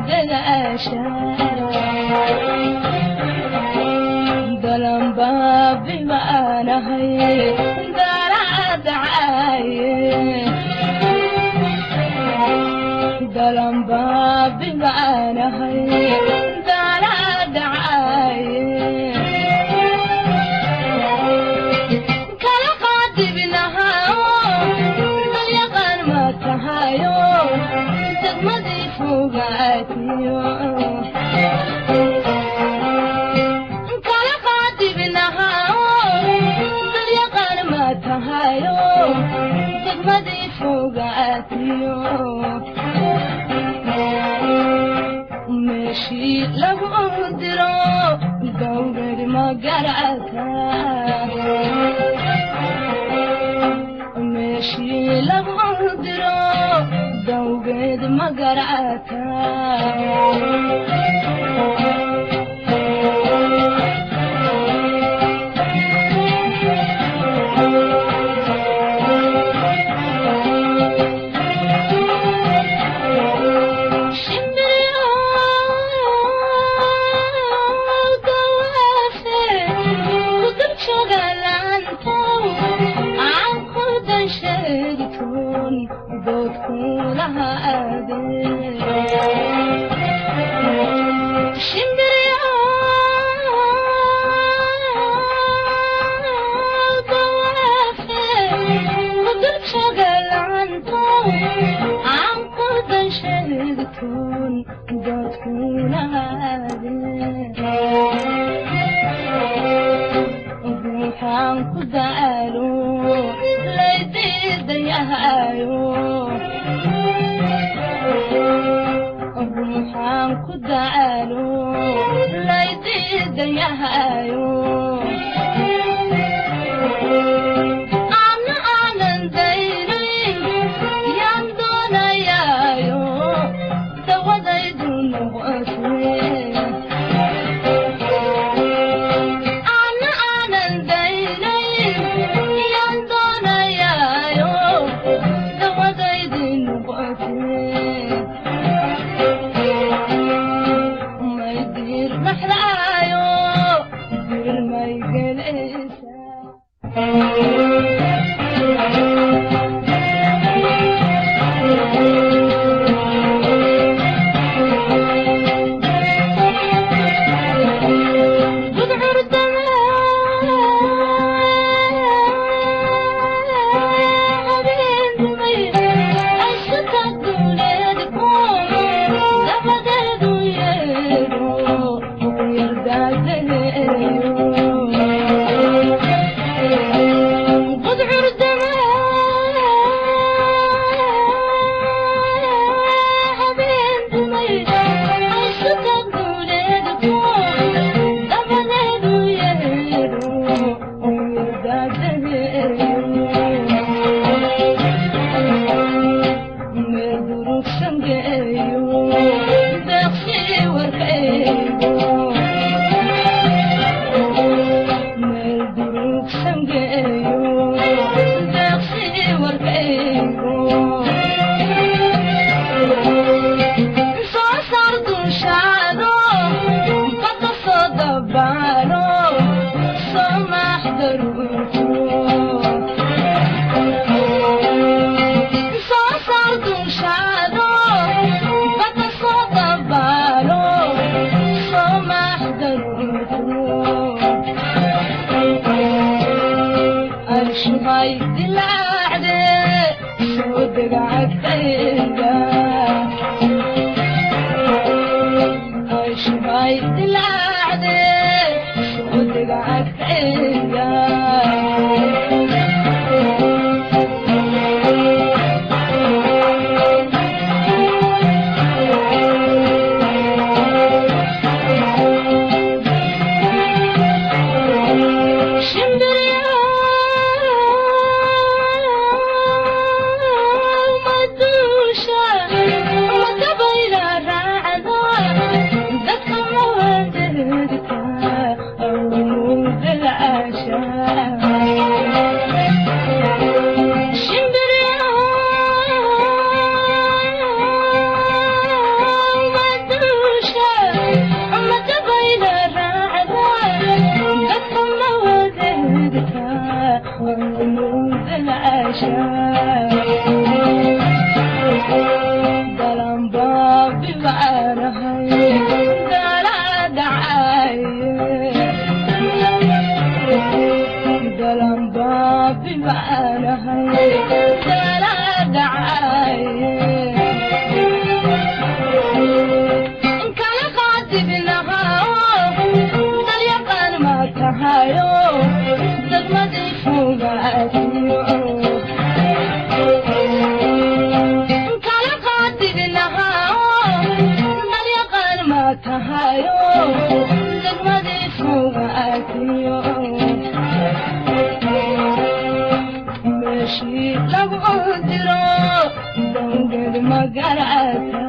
dadaasha dalan baabi baanahay dalaadacaaye dalan baabi baanahay dalaadacaaye kala qaadibinahaa dalyaqaan ma tahayo degmadii fogaatiyo kala qaadibinahaa dalyaqaan ma tahayo degmadii fogaatiyo meeshii lagu diro dowgad ma garata meeshii lagu diro dowgeed ma garata ruuxaan ku daalo laydiidayahayo ruuxaan ku daalo laydiidayahayo ana aanan daynayn yaan doonayaayo dawadaydu noqotee ana aanan daynayn yaan doonayaayo dawadaydu noqotee may diir naxdaayo dir may gelaysaa Baanahay dala dhacay, dalan baabi baanahay dala dhacay. Kala qaadibinahaa dalyaqaan ma tahayo, degmadii fogaatiyo. Kala qaadibinahaa dalyaqaan ma tahayo, degmadii fogaatiyo. Meeshii lagu diro dawgeed ma garata.